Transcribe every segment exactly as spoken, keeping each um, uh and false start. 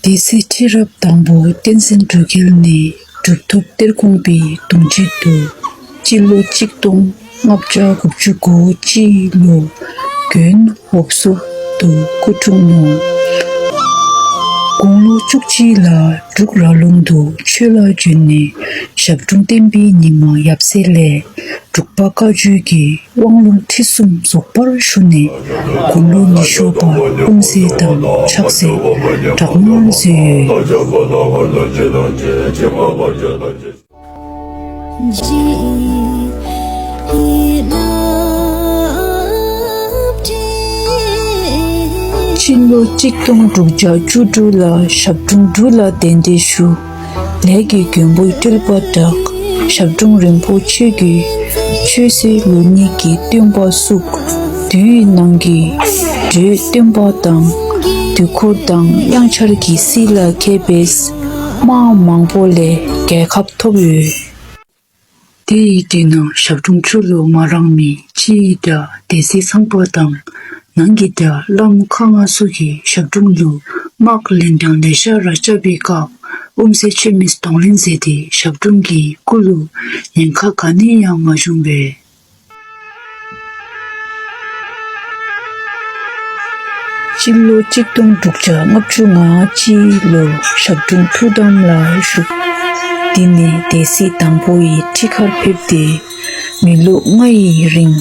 སྡེ་སྲིད་ཁྲི་རབས་དང་པོ་བསྟན་འཛིན་འབྲུག་རྒྱལ་ནི་གྲུབ་ཐོབ་གཏེར་ཁུངས་པའི་གདུང་བརྒྱུད་དུ་སྤྱི་ལོ་གཅིག་སྟོང་ལྔ་བརྒྱ་དགུ་བཅུ་གོ་གཅིག་ལོ་དགོན་འོབས་སུབ་ཏུ་སྐུ་འཁྲུངས་ནུག། དགུང་ལོ་བཅུ་གཅིག་ལ་འབྲུག་ར་ལུང་དུ་ཆོས་ལ་བྱོན་ནས་ཞབས་དྲུང་བསྟན་པའི་ཉི་མ་ཡབ་སྲས་ལས་འབྲུག་པ་བཀའ་བརྒྱུད་ཀྱི་དབང་ལུང་ཁྲིད་གསུམ་རྫོགས་པར་ཞུ་ནས་དགུང་ལོ་ཉི་ཤུ་པར་དབུ་མཛད་དང་ཕྱག་འཚལ་དྲག་གནང་མཛད་ཡོད། སྤྱི་ལོ་གཅིག་སྟོང་དྲུག་བརྒྱ་བཅུ་དྲུག་ལ་ཞབས་དྲུང་འབྲུག་ལ་གདན་འདྲེན་ཞུ། ལས་ཀྱི་མགོན་པོའི་སྤྲུལ་པ་བསྒྲགས། ཞབས་དྲུང་རིན་པོ་ཆེ་གིས་ཆོས་སྲིད་ལུགས་གཉིས་ཀྱི་སྟོན་པ་བཙུགས། དུས་ནང་གི་འབྲུག་སྟོན་པ་དང་དུས་འཁོར་དང་དབྱངས་འཆར་གྱི་སྲིད་ལ་མཁས་པས་དམག་མང་པོ་ལས་རྒྱལ་ཁ་ཐོབ་ཡོད། དེ་ཡི་དུས་ནང་ཞབས་དྲུང་ཕྱོགས་ལུ་མ་རངས་མི་ཅིག་ཡི་དགྲ་སྡེ་སྲིད་ཚངས་པ་དང་ནང་གི་དགྲ་བླམ་ཁག་ལྔ་སོགས་ཀྱིས་ཞབས་དྲུང་ལུ་དམག་ལན་གྲངས་ལེ་ཤ་ར་རྐྱབ་པའི་སྐབས་དབུ་མཛད་ཆེན་མོས་གདོང་ལེན་མཛད་དེ་ཞབས་དྲུང་གི་སྐུ་ལུ་ཉེན་ཁ་ག་ནི་ཡང་མ་བྱུང་བས། སྤྱི་ལོ་གཅིག་སྟོང་དྲུག་བརྒྱ་ལྔ་བཅུ་ང་གཅིག་ལོར་ཞབས་དྲུང་ཐུགས་དམ་ལ་བཞུགས། དེ་ནས་སྡེ་སྲིད་དང་པོ་ཡི་ཁྲི་ཁར་ཕེབས་ཏེ་མི་ལོ་ལྔ་ཡི་རིང་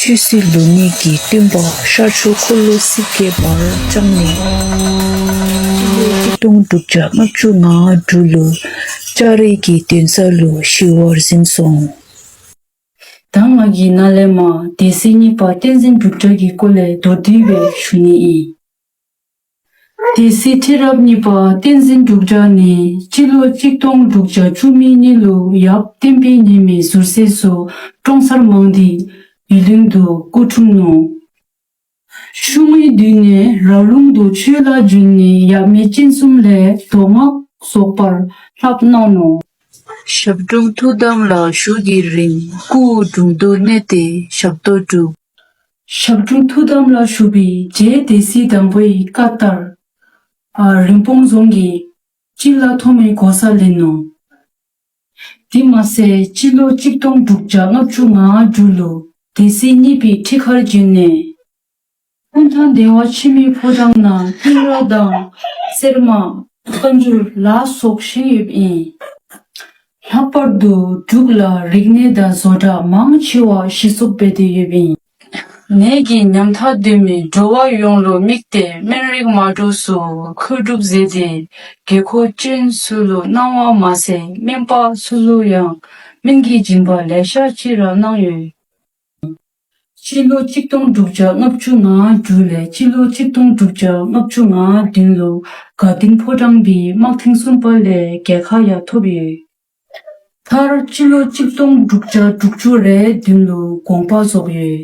ཆོས་སྲིད་ལུགས་གཉིས་ཀྱི་སྟོན་པ་ཤར་ཕྱོགས་འཁོར་ལོ་སྲིད་མཁས་པར་བསྐྱངས་ནས་སྤྱི་ལོ་གཅིག་སྟོང་དྲུག་བརྒྱ་ལྔ་བཅུ་ང་དྲུག་ལོར་ལྕགས་རི་གི་འདོན་ས་ལུ་ཞི་བར་གཟིམས་སོང་། ད་ང་གིས་ནཱ་ལས་མར་སྡེ་སྲིད་གཉིས་པ་བསྟན་འཛིན་འབྲུག་སྒྲ་གི་སྐོར་ལས་མདོར་བསྡུས་སྦེ་ཞུ་ནི་ཨིན། སྡེ་སྲིད་ཁྲི་རབས་གཉིས་པ་བསྟན་འཛིན་འབྲུག་སྒྲ་ནི་སྤྱི་ལོ་གཅིག་སྟོང་དྲུག་བརྒྱ་བཅུ་མེད་གཉིས་ལུ་ཡབ་བསྟན་པའི་ཉི་མའི་ཟུར་སྲས་སུ་ཀྲོང་གསར་མང་སྡེ་ཡུལ་གླིང་དུ་སྐུ་འཁྲུངས་ནུག། ཆུང་བའི་དུས་ནས་ར་ལུང་དུ་ཆོས་ལ་བྱོན་ནས་ཡབ་མེས་སྤྱན་གསུམ་ལས་མདོ་སྔགས་རྫོགས་པར་བསླབ་གནང་ནུག། ཞབས་དྲུང་ཐུགས་དམ་ལ་བཞུགས་ཀྱི་རིང་སྐུ་དྲུང་དུ་གནས་ཏེ་ཞབས་ཏོག་སྒྲུབ། ཞབས་དྲུང་ཐུགས་དམ་ལ་བཞུགས་པའི་རྗེ་སྡེ་སྲིད་དང་པོའི་བཀའ་ལྟར་ཨ་རིན་སྤུངས་རྫོང་གི་སྤྱི་བླ་ཐོག་མའི་གོ་ས་ལེན་ནུག། དེ་མ་ཚད་སྤྱི་ལོ་གཅིག་སྟོང་དྲུག་བརྒྱ་ལྔ་བཅུ་ང་དྲུག་ལུ་སྡེ་སྲིད་གཉིས་པའི་ཁྲི་ཁར་བྱོན་ནས་སྤུངས་ཐང་བདེ་བ་ཆེན་མོའི་ཕོ་བྲང་ནང་ཀུན་ར་དང་གསེར་མ་བཀའ་འགྱུར་ལ་སོགས་བཞེངས་ཡོདཔ་ཨིན། ལྷག་པར་དུ་འབྲུག་ལ་རིག་གནས་དང་བཟོ་གྲྭ་མང་ཆེ་བ་གཞི་བཙུགས་འབད་དེ་ཡོདཔ་ཨིན། ནད་ཀྱིས་ཉམ་ཐག་སྡོད་མི་འགྲོ་བ་ཡོངས་ལུ་དམིགས་ཏེ་སྨན་རིགས་མ་འདྲཝ་ཚུ་མཁོ་སྒྲུབ་མཛད་དེ་དགོས་མཁོ་ཅན་ཚུ་ལུ་གནང་བ་མ་ཚད་སྨན་པ་ཚུ་ལུ་ཡང་སྨན་གྱི་སྦྱིན་པ་ལེ་ཤ་ཅིག་ར་གནང་ཡོད། སྤྱི་ལོ་གཅིག་སྟོང་དྲུག་བརྒྱ་ལྔ་བཅུ་ང་དྲུག་ལས་སྤྱི་ལོ་གཅིག་སྟོང་དྲུག་བརྒྱ་ལྔ་བཅུ་ང་བདུན་ལུ་དགའ་ལྡན་ཕོ་བྲང་པའི་དམག་ཐེངས་གསུམ་པ་ལས་རྒྱལ་ཁ་ཡང་ཐོབ་ཡོད། མཐར་སྤྱི་ལོ་གཅིག་སྟོང་དྲུག་བརྒྱ་དྲུག་ཅུ་རེ་བདུན་ལུ་དགོངས་པ་རྫོགས་ཡོད།